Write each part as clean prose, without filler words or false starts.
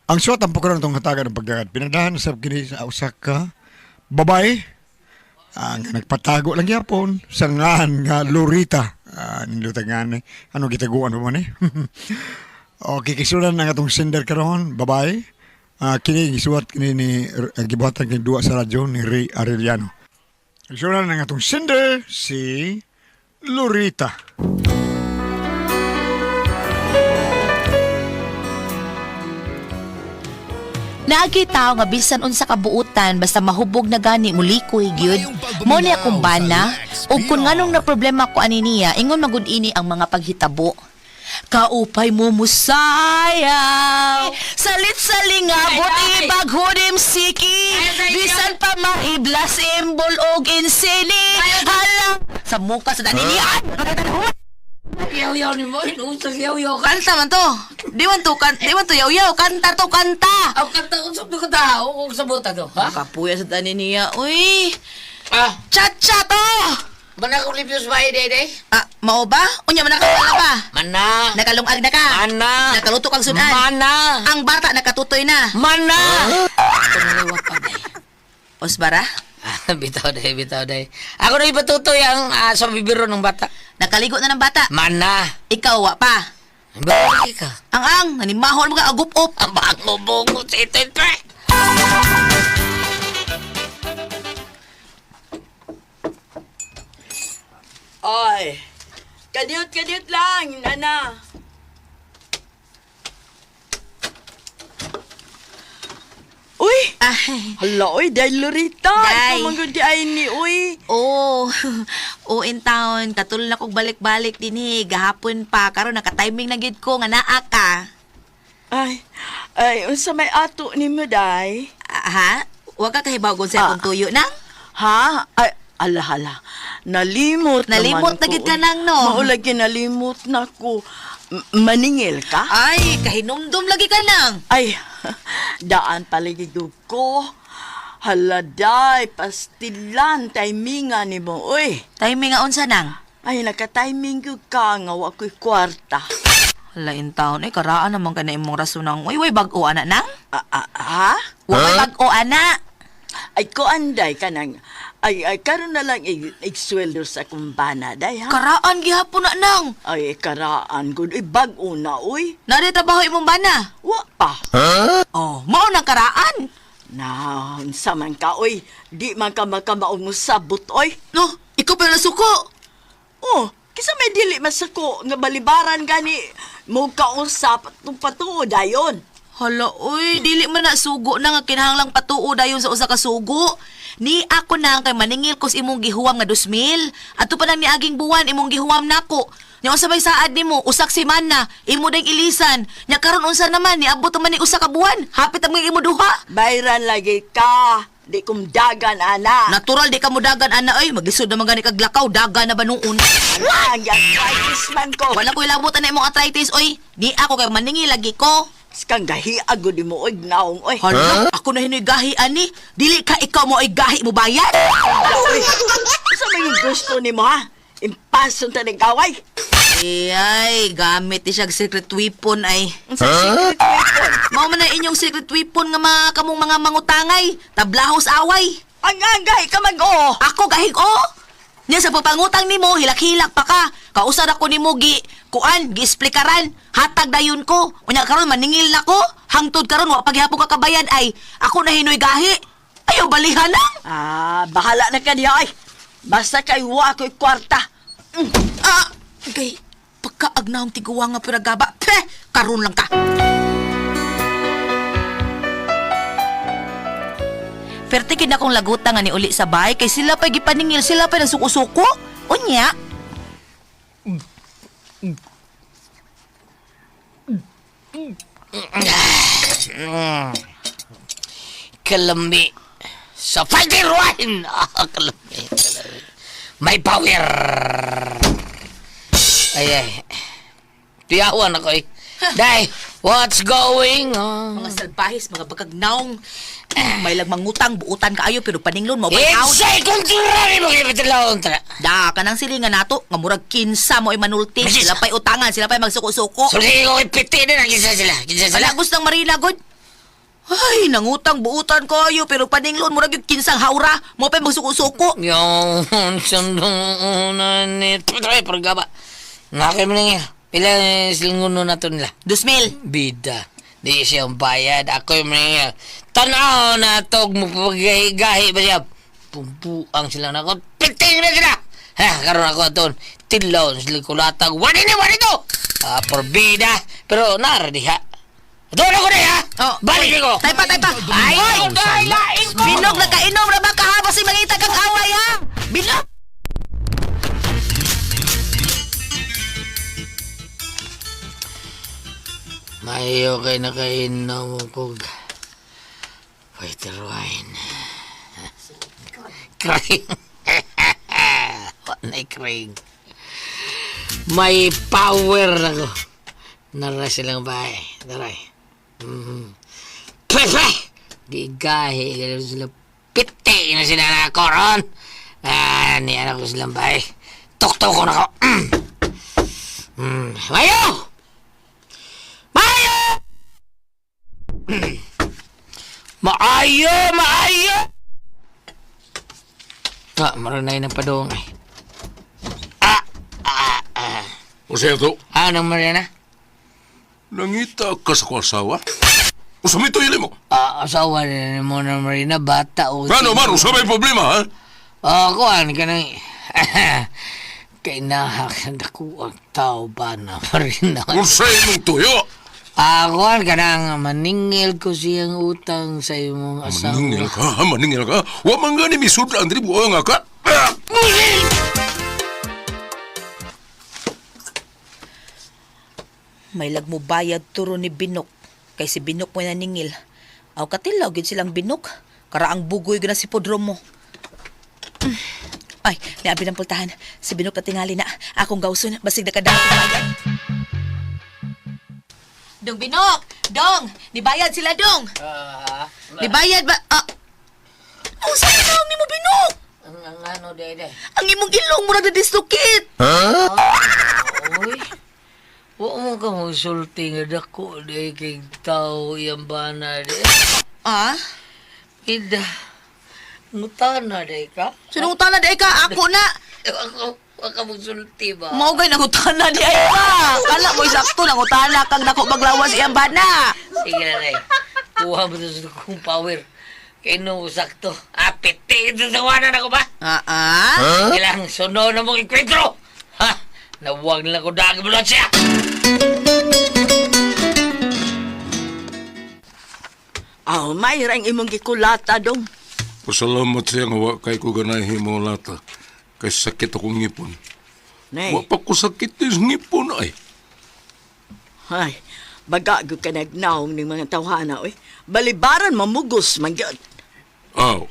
Ang suwat ang pukuran itong hatagan ng pagdagat. Pinadahan sa kini sa usa ka babae ang nagpatago lang yapon sa ngalan nga Lorita. Ah, nilutan nga ni. Ano gitaguan pa man eh? Okay, kisulan ang atong sender karon, babae. Ah, kini gisuwat kini ni gibuhatan kini duwa sa radyo ni Ray Arellano. Kisulan ang atong sender si Lorita. Naagi tao nga bisan unsa ka buutan basta mahubog na gani mulikoy gyud. Mo ni akong bana ug kun nganong na problema ko ani niya ingon magud ini ang mga paghitabo. Kaupay mo musayaw Salit sa lingabot ibag hudim siki Bisan pa maiblas imbol og insili Hala sa muka sa daninian. Yaw-yaw ni mo, inuusag yaw-yaw ka. Kanta man to. Di man to kan, di man to yaw-yaw, kanta to kanta. Ang kanta, usap ko tao, kung sabutan to, ha? Kapuya sa tanin niya. Uy, Ah, cha-cha to. mana kong libyos ba, day, day? Ah, mao ba? Unya man nakakala pa. Mana! Nakalungag na ka. Mana! Nakaluto kang sudan. Mana! Ang bata nakatutoy na. Mana! Tumaliwa pa, day. Osbara, Ah, bitaw, day, bitaw, day. Ako na ipatutoy ang sa bibiro ng bata. nakaligo na ng bata. Mana! Ikaw wa pa. Bakit ka? Ang nanimahon mga agup-up. Ang bango-bongo sa ito, pre! Ay, kadiyot-kadiyot lang, nana. Uy! Ah, Hala, uy, dahil Lorita. Day. Ikaw man gud di ay ni, uy. oh, oh in town. Katulad na kog balik-balik din eh. Gahapon pa. Karon naka-timing na gid ko nga naa ka. Ay, ay, unsa may ato ni mo, day? Ah, ha? Wa ka kahibaw kung sa akong tuyo nang? Ha? Ay, ala, hala. Nalimot Nalimot naman na gid ko, ka uy. nang, no? Maulag nalimot na ko. Maningil ka? Ay, kahinumdum lagi ka nang. Ay, daan paligid ko. Hala, day, pastilan, timinga ni mo, uy. Timing nga unsa nang? Ay, naka-timing gyud ka nga wa ko'y kwarta. Hala in town, ay karaan naman ka na imong rason nang. Uy, way bag-o ana nang? Ah, ah, ha? Way bag-o ana. Ay, kuanday ka nang. Ay, ay, karon na lang igsweldo sa kumbana, day, ha? Karaan gihapon na nang. Ay, karaan gud. Ay, bag-o na, uy. Nari trabaho imong bana. Wa pa. Oh, mao nang karaan. Na, unsa man ka, uy. Di man ka makamaong mo sabot, uy. No, ikaw pa nasuko. Oh, kisa may dili masako nga balibaran gani mo kausap atong patuo dayon. Hala, uy, dili man na sugo na nga kinahanglang patuo dayon sa usa ka sugo. Ni ako na kay maningil ko sa imong gihuwam nga 2,000. Ato pa nang niaging buwan imong gihuwam nako. Nya unsa may saad nimo? Usak semana, imo ding ilisan. Nya karon unsa naman niabot man ni usa ka buwan. Hapit ang mga imo duha. Bayran lagi ka. Di kum dagan, ana. Natural di ka mo dagan ana oy, maglisod naman gani kag lakaw, dagan na ba noon? Ana, ang arthritis man ko. Wala ko ilabot ana imong arthritis oy. Di ako kay maningil lagi ko. Kang gahi agod mo oy naong oy. Hala, ako na hinoy gahi ani. Dili ka ikaw mo ay gahi mo bayad. Uy, unsa may gusto nimo ha? Impason ta ning away. Eh, ay, gamit ni siya secret weapon ay. Unsa secret weapon? Mao man na inyong secret weapon nga mga kamong mga mangutangay, tablahos away. Ang angay ka mag o. Ako gahig o. Nya sa pagpangutang nimo, hilak-hilak pa ka. Kausad ako nimo gi kuan, giesplikaran. Hatag dayon ko. Unya karon maningil na ko. Hangtod karon wa paghihapon ka kabayad ay ako na hinoy gahi. Ayaw balihan na. Ah, bahala na ka diha ay. Basta kay wa ko'y kwarta. Ah, kay pagkaagnahong tiguwa nga piragaba. Peh, karon lang ka. Perte kid akong laguta nga ni uli sa bahay kay sila pa gipaningil, sila pa nagsuko-suko. Unya. Kalami. Sa fighting wine! Ah, kalami, kalami. May power! Ay, ay. Tiyawan ako eh. Day, what's going on? Mga salbahis, mga bagagnaong. May lang mangutang, buutan kaayo pero paninglon mo out. It's a kultura ni mo kaya tara. Da ka nang silingan nato nga murag kinsa mo ay manulti. Bisis. Sila pa'y utangan, sila pa'y magsuko-suko. So, sige ko ipiti na kinsa sila. Kinsa sila. Wala gusto ng Marina, good. Ay, nangutang buutan kayo pero paninglon mo ra gyud kinsang hawra. Mo pa magsuko-suko. Yung sundong una ni... Ay, pargaba. Nakay mo na nga. Pila silinguno na to nila. 2,000. Bida. Di siya ang bayad. Ako yung maningil. Tanaw na tog mo pagahi-gahi ba siya? Pumpuang sila na ako. Piting na sila! Ha, karoon ako aton. Tilaw sila kulatag. Wani ni, wani to! Ah, porbida. Pero nara diha. Doon ako na ha! Oh, Balik ko! Tay pa, tay pa. Ay, Oy! ay, lain ko! Binog nakainom ra ba kahabos si mangita kang away ha? Binog. Mayo kay nakainom ko. White wine. Craig. What na Craig? May power ako. Nara silang bahay. Taray. Pepe! Di gahi. Ganun sila. Piti na sila na ako ron. Ah, niyan ako silang bahay. Tuktok ko na ako. Mayo! Maayo! Maayo! Maayo! Ah, marunay ng padong eh. Ah! Ah! Ah! O siya to, Anong Mariana? nangita ka sa kong asawa? Usa may tuyili mo? Ah, asawa na mo na Marina, bata o... Ano man, usa may problema, ha? Ah, kuan ka nang... Kay nahak na ang tao ba na Marina? Usa imong tuyo? Ah, kuan ka nang maningil ko siyang utang sa imong asawa. Maningil ka, ha? Maningil ka. Wa man gani misudra ang tribo nga ka. Ah! May lagmo bayad turo ni Binok. Kay si Binok mo naningil. Aw katilaw gyud silang Binok. Karaang bugoy gyud na si Podromo. Ay, niabi ng pultahan. Si Binok na tingali na. Akong gawson, basig na kadako bayad. Dong Binok! Dong! Nibayad sila, Dong! Ah, Nibayad ba? Ah! Unsa ni naong nimo Binok? ang ano, dede. Ang imong ilong murag na dislocate. Uy, wa mo ka magsulti nga dako di kay tao iyang bana di. Ah? Ida, ngutana di ka? Sinungutana di ay ka? Ako na! Ako, wa ka magsulti ba? Mao gay nangutana di ay ka. Kala mo sakto nangutana kag dako maglawas iyang bana. Sige na day. Kuha mo to sa kong power. Kay no sakto. Apete ito sa wanan ako ba? Ah ah. Sige lang, sunod na mong ikwentro. Ha? Nawag na lang ko dagi mo lang siya. Aw, may rang imong gikulata dong. Pasalamat siya nga wa kay ko ganahi mo lata. Kay sakit akong ngipon. Nay. Wa pa ko sakit is ngipon ay. Ay, baga gyud ka nagnaong ning mga tawhana oy. Balibaran mamugos man gyud. Aw.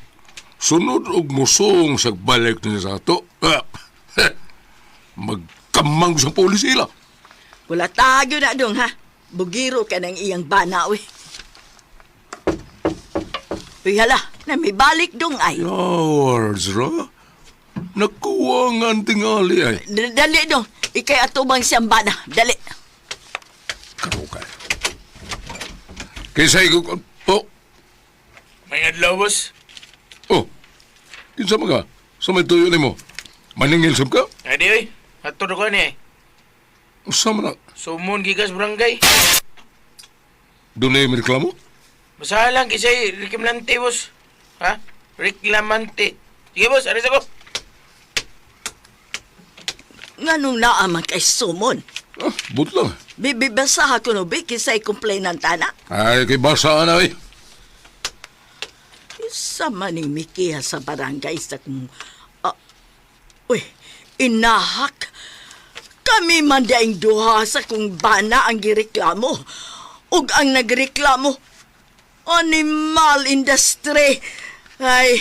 Sunod og musong sa balik niya sa ato. Ah, magkamang sa pulis ila. Wala tayo na dong ha. Bugiro ka ng iyang bana oy. Uy hala, na may balik dong ay. Yours, ra? Nakuha nga ang tingali ay. Dali dong, ikay atubang siyang bana. Dali. Karukay. Kaysa ikaw... Oh, May adlaw, boss. oh. Kinsa man ka? Sa may tuyo nimo? Maningil sab ka? Ay, di, oy. Ato na ko ni eh. Usa man na. Sumon gigas barangay. Dunay may reklamo? Basahan lang kisay reklamante, boss. Ha? Reklamante. Sige, boss. Aris ako. Nganong naa man kay sumon. Ah, but lang. Bibibasaha ko no bi kisay complainant ana. Ay, kay basaan ay. Isa man ning mikiha sa barangay sa kung... Ah, uy, inahak. Kami man daing duha sa kung bana ang gireklamo. Ug ang nagreklamo, animal industry. Ay,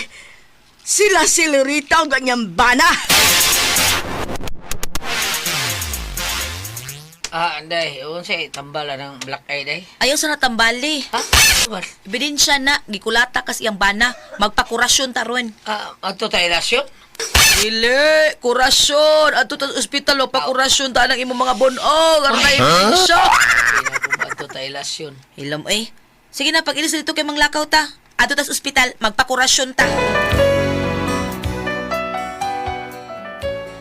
sila si Lorita ug ang iyang bana. Ah, anday. Unsay tambala ng black eye day. Ayaw sa natambali. Ha? What? Ebidensya na gikulata kas iyang bana. Magpakurasyon ta ron. Ah, ato tayo lasyon? Dili, kurasyon. Adto ta sa ospital o pakurasyon ta ng imong mga bonog. Aron na ebidensya. Ato tayo lasyon. Hilam eh. Sige na, pag ilis dito kay manglakaw ta. Adto tas ospital, magpakurasyon ta.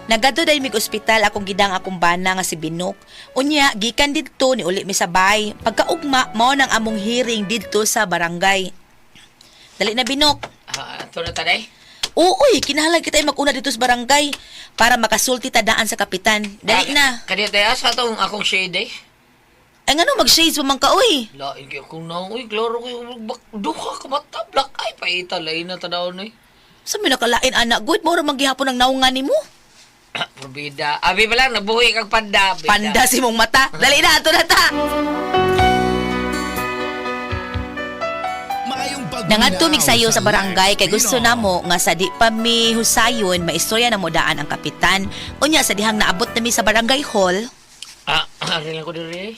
Nagadto dahil mig ospital akong gidang akong bana nga si Binok. Unya, gikan didto ni uli mi sa bay. Pagkaugma, mao nang among hearing didto sa barangay. Dali na, Binok. Ah, ato na taday. Uuy, kinahanglan kita ay mag-una dito sa barangay para makasulti ta daan sa kapitan. Dali na. Kaniya tayo sa atong akong shade eh. Ay ngano mag-shades pa man ka uy. Lain kayo kung naong, uy, klaro kayo, duha ka mata, black eye, paita, lain na tanaw na eh. Sa mi nakalain anak good mo ra man gihapon ang naungan nimo. Probida. Abi pa lang, nabuhi kang panda. Bida. Panda si mong mata. Dali na ato na ta. Nangadto mig sayo sa barangay kay gusto namo nga sa di pa mi husayon maistorya na mo daan ang kapitan. Unya sa dihang naabot nami sa barangay hall, Ah, ari lang ko diri eh.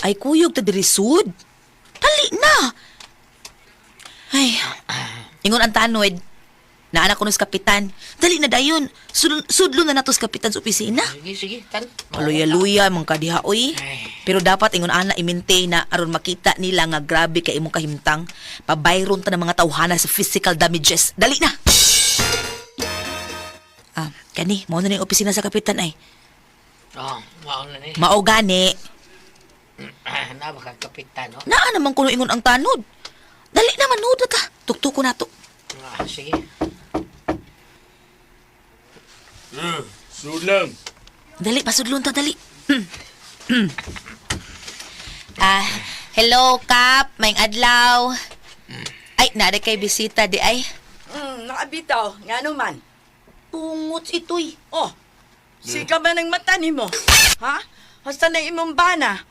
ay kuyog ta diri sud. Dali na. Ay, ingon ang tanod. Naana ko sa kapitan. Dali na dayon. Sudlo na nato sa kapitan sa opisina. Sige, sige, tan. Paluya-luya man ka diha oy. Ay. Pero dapat ingon ana i-maintain na aron makita nila nga grabe kay imong kahimtang. Pabayron ta ng mga tawhana sa physical damages. Dali na. Ah, kani mao na ning opisina sa kapitan ay. Oh, mao na ni. Mao gani. Ah, na baka kapitan, no? Naa naman kuno ingon ang tanod. Dali na manood na ta. Tuktuko na to. Ah, sige. Sulang. Dali, pasudlon ta, dali. Ah, hello, Kap. Maing adlaw. Ay, nari kay bisita di ay. Nakabitaw, nga man. Tungot itoy. Oh, sika ba ng mata nimo? Ha? Hasta na imong bana.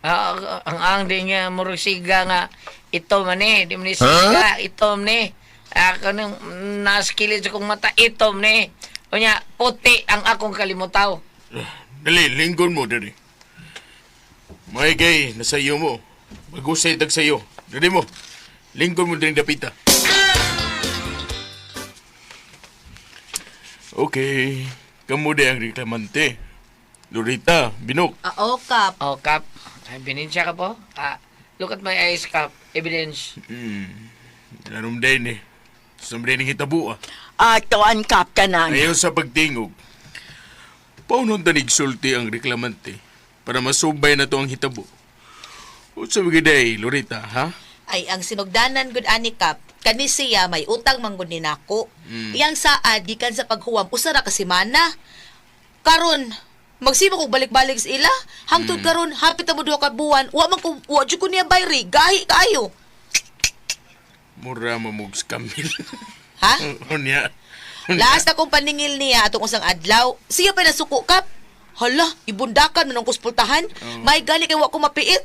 Ah, ang di nga murag siga nga ito man eh, di man ni siga, ito man eh. Ah, kanang naskilid sa kong mata, ito man eh. Unya, puti ang akong kalimutaw. Dali, lingkon mo, dali. May kay, nasa iyo mo. Magusay tag sa iyo. Dali mo. Lingkon mo din dapita. Okay. Kamu di ang reklamante. Lorita, Binok. Oo, Kap. Oh, Kap, ay, ebidensya ka po. Ah, look at my eyes, Kap. Evidence. Nanom din eh. Sa mga hitabo ah. Atuan kap ka na. Ayaw sa pagtingog. Paunon tanig sulti ang reklamante para masubay na to ang hitabo. Unsa ba giday, Lorita, ha? Ay, ang sinugdanan gud ani Kap. Kani siya may utang manggod ni nako. Iyang saad gikan sa paghuwam usa ra ka semana. Karon magsimo kog balik-balik sa ila. Hangtod karon hapit na mo duha ka buwan, wa man ko wa jud ko niya bayri. Gahi kaayo. Mura mamog kamil. Ha? Unya. Last akong paningil niya atong usang adlaw, siya pa nasuko kap. Hala, ibundakan man ang kuspultahan. May gali kay wa ko mapiit.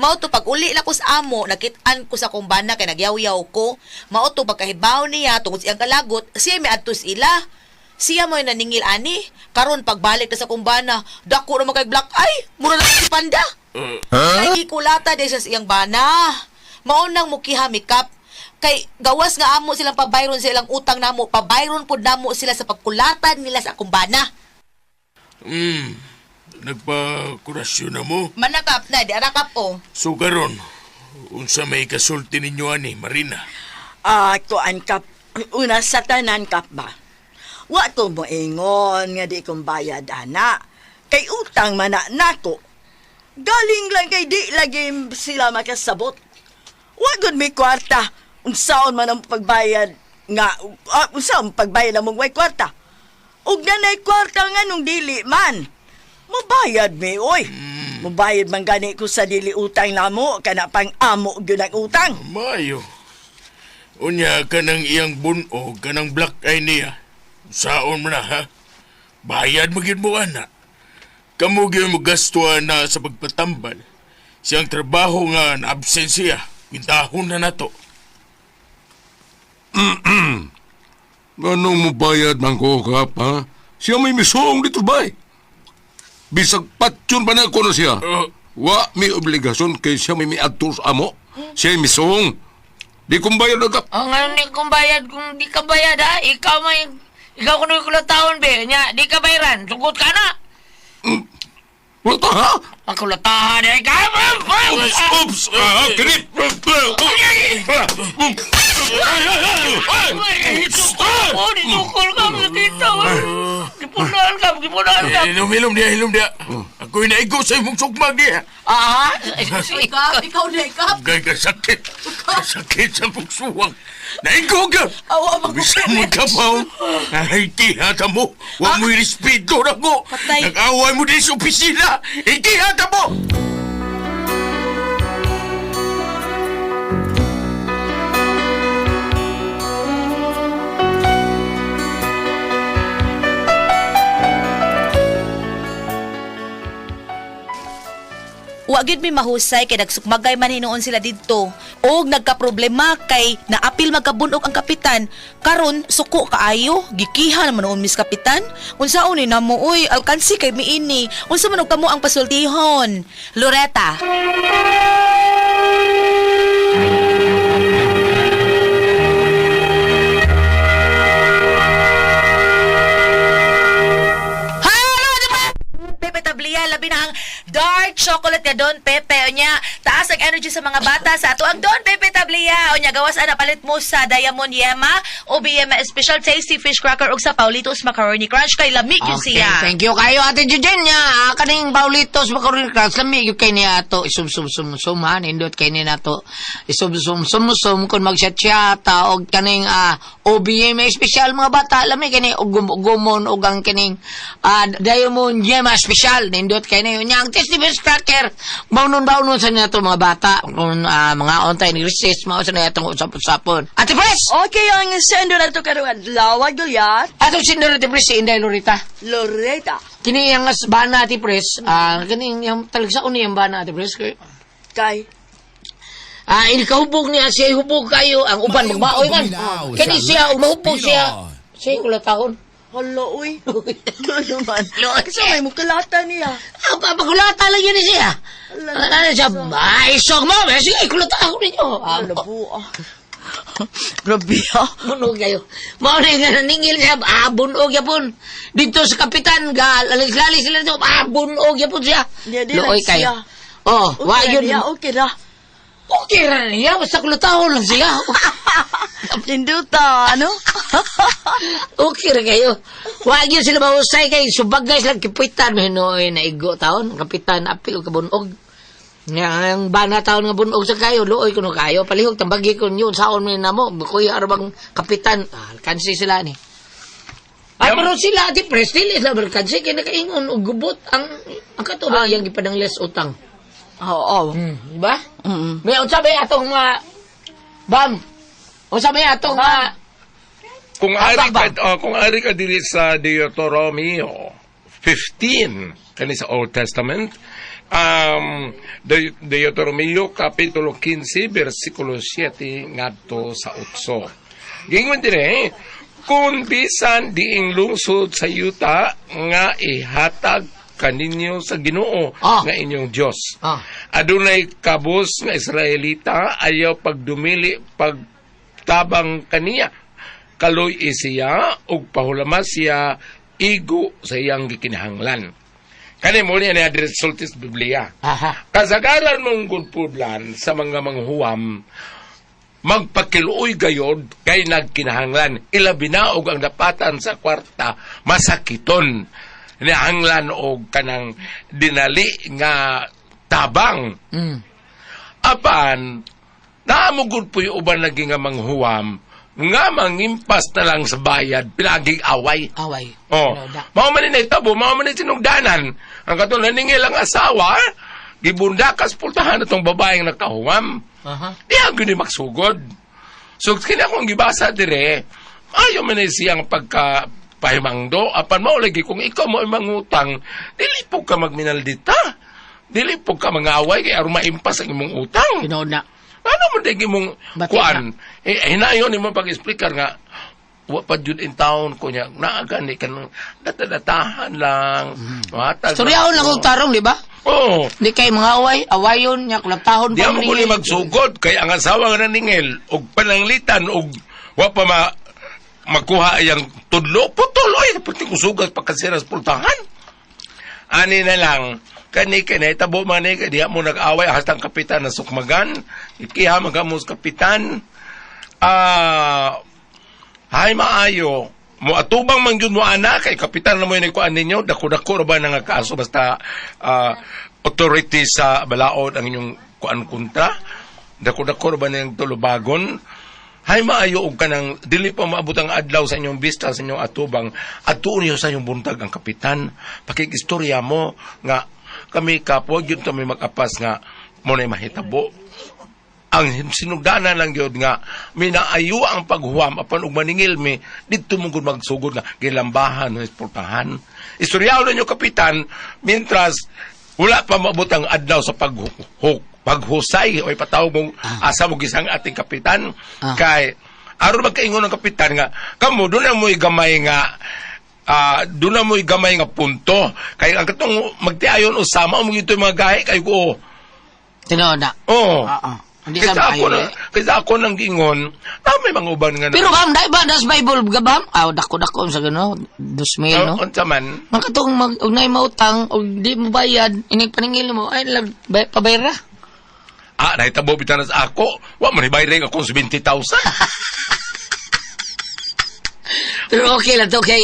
Mao to pag uli na ko sa amo, nakit-an ko sa kumbana kay nagyaw-yaw ko. Mao to pagkahibaw niya tungod sa iyang kalagot, siya may adto sa ila. Siya mo'y naningil ani. Karon pagbalik na sa kumbana, dako na man kay black eye. Mura na si panda. Huh? Ikulata di siya sa iyang bana. Mao nang mukiha mi kap. Kay gawas nga amo silang pabayron sa ilang utang namo, pabayron pud namo sila sa pagkulatan nila sa akong bana. Nagpakurasyon na mo. Manakap na, di arakap o. So karon, unsa may kasulti ninyo ani, Marina? Atuan kap. Una sa tanan kap ba? Wa ko moingon nga di kong bayad ana. Kay utang man na nako. Galing lang kay di lagi sila makasabot. Wa gud may kwarta. Unsaon man ang pagbayad nga unsaon pagbayad among way kwarta. Ug nanay kwarta nga nung dili man. Mubayad mi oy. Mubayad man gani ko sa dili utang namo kana pang amo gyud ang utang. Mayo. Unya kanang iyang bunog, kanang black eye niya. Saon mo na ha? Bayad mo gyud mo ana. Kamo gyud mo gastuhan na sa pagpatambal. Siyang trabaho nga na absent siya. Kwintahon na nato. Anong mubayad man ko, Kap, ha? Siya may misong dito, bay. Bisag patyon pa na ko na siya. Wa may obligasyon kay siya may miadto sa amo. Siya may misong. Di kong bayad na, Kap. Oh, ngayon di kong bayad, kung di ka bayad, ha? Ikaw may, ikaw kuno yung taon, be. Nya, di ka bayaran. Sugot ka na. Wala ta, ha? Ang kulatahan eh. Oops, oops! Ah, kinip! Oh, nitukol ka, nakita. Gipunahan ka, gipunahan ka. Hilom, hilom diya, hilom diya. Ako'y naigo sa imong sugmag diya. Aha. Ikaw, ikaw na, ikaw. Gay ka sakit. Sakit sa mong suwang. Naigo ka! Awa, mag- Bisa mo ka pa, oh. Ay, tihata mo. Huwag mo'y respeto na ko. Patay. Nag-away mo din sa opisina. Itihata mo! Wa gyud mi mahusay kay nagsukmagay man hinuon sila didto. Og nagkaproblema kay naapil magkabunog ang kapitan. Karon suko kaayo, gikiha naman noon mis kapitan. Unsaon ni namo oy, alkansi kay miini. Unsa man og kamo ang pasultihon? Loretta. Hello, diba? Pepe Tablia, labi na ang dark chocolate nga Don Pepe. Unya, taas ang energy sa mga bata sa ato ang Don Pepe Tablia. Unya, gawas ana palit mo sa Diamond Yema o BM Special Tasty Fish Cracker ug sa Paulitos Macaroni Crunch kay lamig yun Okay, siya. thank you kayo Ate Eugenia. Kaning Paulitos Macaroni Crunch lami gyud kay niya ato isum sum sum sum ha nindot kay niya nato isum sum sum sum kun magsyat-syata og kaning OBM special mga bata lami kini og gumon og ang kaning Diamond Yema special nindot kay niya nya ang Tasty Fish Cracker baunon-baunon sa niya to mga bata kung mga on time recess mao sa niya atong usap-usapon. Ate Pres! Okay, ang sendo na ito karong adlaw, Gulyat. Atong sindor Ate Pres si Inday Lorita. Loretta. Kini ang bana ati pres, kini yung talagsa ni ang bana ati pres. Kay Kay. Inikahubog niya siya hubog kayo ang uban Mayong magmaoy man. pagpaminaw Kini sa siya Lex umahubog siya. Pinoy. Siya kula taon. Hala, uy. Ano man? Lord. Kasi may mukalata niya. Ang papakulata lang yun siya. Ano siya? Ay, isog mo. Eh, sige, kulata ako ninyo. Hala, buo. Grabe, ah. Bunog kayo. Mao na nga naningil siya. Bunog yapon. Dito sa kapitan, lalis-lalis sila dito. Bunog yapon siya. Niya, di lang Luoy kayo. siya. Oh, Okay wa ra yun. niya, okay ra. Okay ra niya. Basta kulataon lang siya. Ninduta, ano? Okay ra kayo. Wa gyud sila mahusay kay subagay sila kipuitan hinuoy na igo taon kapitan apil og kabunog. Nga ang bana taon nga bunog sa kayo luoy kuno kayo palihog tambagi kun yun saon mi namo kuya bang kapitan kansi sila ni. Ay, pero sila di pres dili sila kansi kay nakaingon og gubot ang kato ba yang gipadangles utang. Oo. Di ba? Mm. May unsa ba atong mga bam? Unsa ba atong mga Kung ari Tama ka, oh, kung ari ka dili sa Deuteronomio 15, kani sa Old Testament, Deuteronomio kapitulo 15 bersikulo 7 ngadto sa 8. Gingon dire, kung bisan diing lungsod sa yuta nga ihatag kaninyo sa Ginoo nga inyong Dios. Adunay kabus nga Israelita ayaw pagdumili pagtabang kaniya. Kaloy siya ug pahulama siya igo sa iyang gikinahanglan. Kani mo niya ni resultis Biblia. Aha. Kasagaran mong gudpudlan sa mga manghuwam magpakiluoy gayod kay nagkinahanglan ilabi na og ang dapatan sa kwarta masakiton nahanglan og kanang dinali nga tabang. Apan naamugod po yung uban lagi nga manghuwam nga mangimpas na lang sa bayad pinaging away. Away. Oh. Sinugda. Mao man ni tabo, mao man ni sinugdanan. Ang katong naningil ang asawa, gibundakas pultahan atong babaeng nakahuwam. Aha. Di ang gyud ni magsugod. So kini akong gibasa dire, ayo man ni siyang pagka pahimangdo apan mao lagi kung ikaw mo mangutang, dili po ka magminaldita. Dili po ka mangaway kay aron maimpas ang imong utang. Tinuod na. Ano mo digi mong Batik kuan? Eh, hinayon nimo pag-explicar nga wa pa jud in town ko niya. Naa gani kan data-datahan lang. Matag. Storyahon lang kong tarong, di ba? Oo. Di kay mga away, awayon niya, kulatahon Di mo kuni magsugod kay ang asawa nga naningil og pananglitan og wa pa makuha iyang tudlo putol oy pati kusugat pagkasira sa pultahan. Ani na lang Kani kani tabo man ni kay diha mo nag-away hastang kapitan na sukmagan. Ikiha man kamo sa kapitan. Hay maayo mo atubang man gyud mo ana kay kapitan na mo ini kuan ninyo, dako-dako ra ba na nga kaso basta authority sa balaod ang inyong kuan kontra, dako-dako ra ba niyang tulubagon. Hay maayo og kanang dili pa maabot ang adlaw sa inyong bista sa inyong atubang, adtuon niyo sa inyong buntag ang kapitan, pakikistorya mo nga kami kapwa gyud kami mag-apas nga mo na mahitabo. Ang sinugdanan lang gyud nga minaayo ang paghuwam apan og maningil mi didto mo gud magsugod nga gilambahan o esportahan. Istoryaon ninyo kapitan mientras wala pa maabot ang adlaw sa paghusay o ipatawag mong asa mo gisang ating kapitan. Kay aron magkaingon ang kapitan nga kamo doon na mo'y gamay nga doon na mo'y gamay nga punto kay ang katong magtiayon usama mo gito mga gahi kay ko. Tinuod na. Oh. Oo. Hindi sa Kaysa ako maayo na, eh. kaysa ako nang gingon, na may mga uban nga na. Pero bam, dai ba das Bible gabam? Aw dako-dako sa gano, 2,000 no. Unsa man? Makatong mag og nay mautang og di mo bayad, inig paningil mo ay lag pabayra. Nahitabo bitan na sa ako. Wa man ibayring akong 70,000. Pero okay lang to kay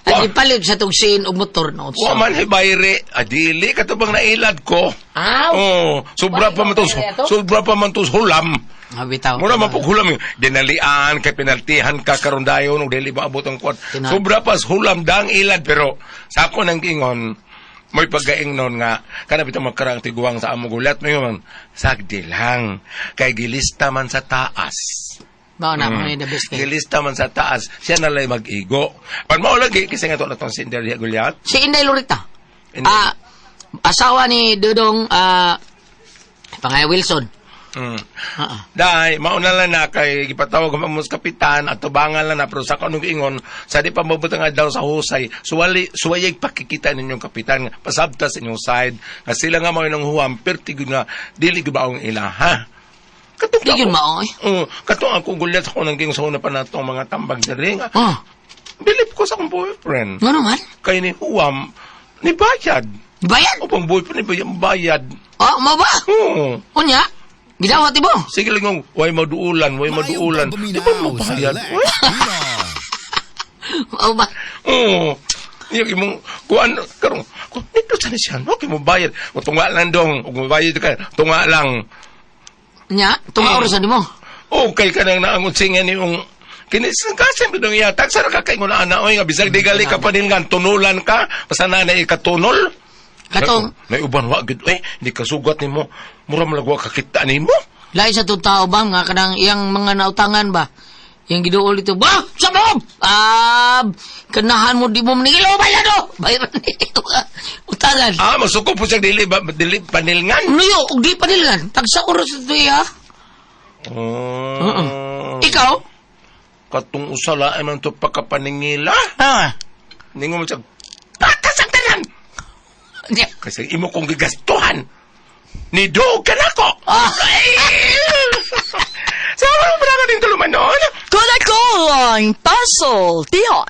Wa. ang ipalit sa tong sin og motor no. Wa man ibayri. Adili ka to bang nailad ko. Aw. Oh, sobra pa man to, sobra pa man to hulam. Ah, bitaw. Mura man po hulam. Dinalian kay penaltihan ka karon dayon og dili maabot ang kwan. Tinuod. Sobra pa sa hulam dang ilad pero sa ako nang gingon mo'y pagkaingnon nga kana bitong magkarang tiguang sa among gulat mo yun sagdi lang kay gilista man sa taas. Mao na mo ni the best kay. Gilista man sa taas, siya na lang mag-igo. Pan mao lagi kasi nga to na tong si Inday Gulyat. Si Inday Lorita. Inday. Asawa ni Dudong Pangay Wilson. Ah. Dai, mauna lang na kay gipatawag ko mo sa kapitan at tubangan lang na pero sa kanong ingon sa di pa mabutang adlaw sa husay suwali suwayeg pakikita ninyong kapitan pasabta sa inyong side nga sila nga mao nang huwam perti gyud nga dili gyud baong ila ha. Katong Di gyud mao eh. Oo, katong ako gulyat ako nang gingon sa una pa natong mga tambag diri nga. Oh, Bilib ko sa akong boyfriend. ngano man? Kay ni huwam ni bayad. Bayad. O pang boyfriend ni bayad. Bayad. Oh, mao ba? Oo. Unya, gidawat mo. Sige lang yung, way maduulan, way maduulan. Di ba mo bayad? Uy. Mao ba? Oo. Yung imong, kuan, karong, kung nito sa siya, no, kay mo bayad. O tunga lang dong, kung bayad ka, tunga lang. Nya, tunga oras na mo. Okay ka nang naangot singa ni yung, kinis ka, siyempre dong iya, tagsara ka kay nguna ana, oy, nga, bisag di gali ka pa din nga, tunulan ka, basta na na ikatunol. Katong May uban wa gud, eh, di ka sugat nimo, mura malagwa kakita nimo. lahi sa tong tao ba nga kanang iyang mga nautangan ba? Yang giduol ito, ba? Sa mo! Kanahan mo di mo maningil. Oh, bayad oh! Bayaran ni utangan. Masuko po siya dili, ba, dili panilngan. Nuyo, og di pa nila. Tagsa oras ito iya. Oh. Ikaw? Katong usala ay man to pagkapaningila. Ah. Ningo mo siya, patas ang tanan! Nya. Kasi imo kong gigastuhan. Ni doog ka na ko! Ah. Sa so, ano ba na tuluman noon? Kulang-kulang, puzzle, tihon.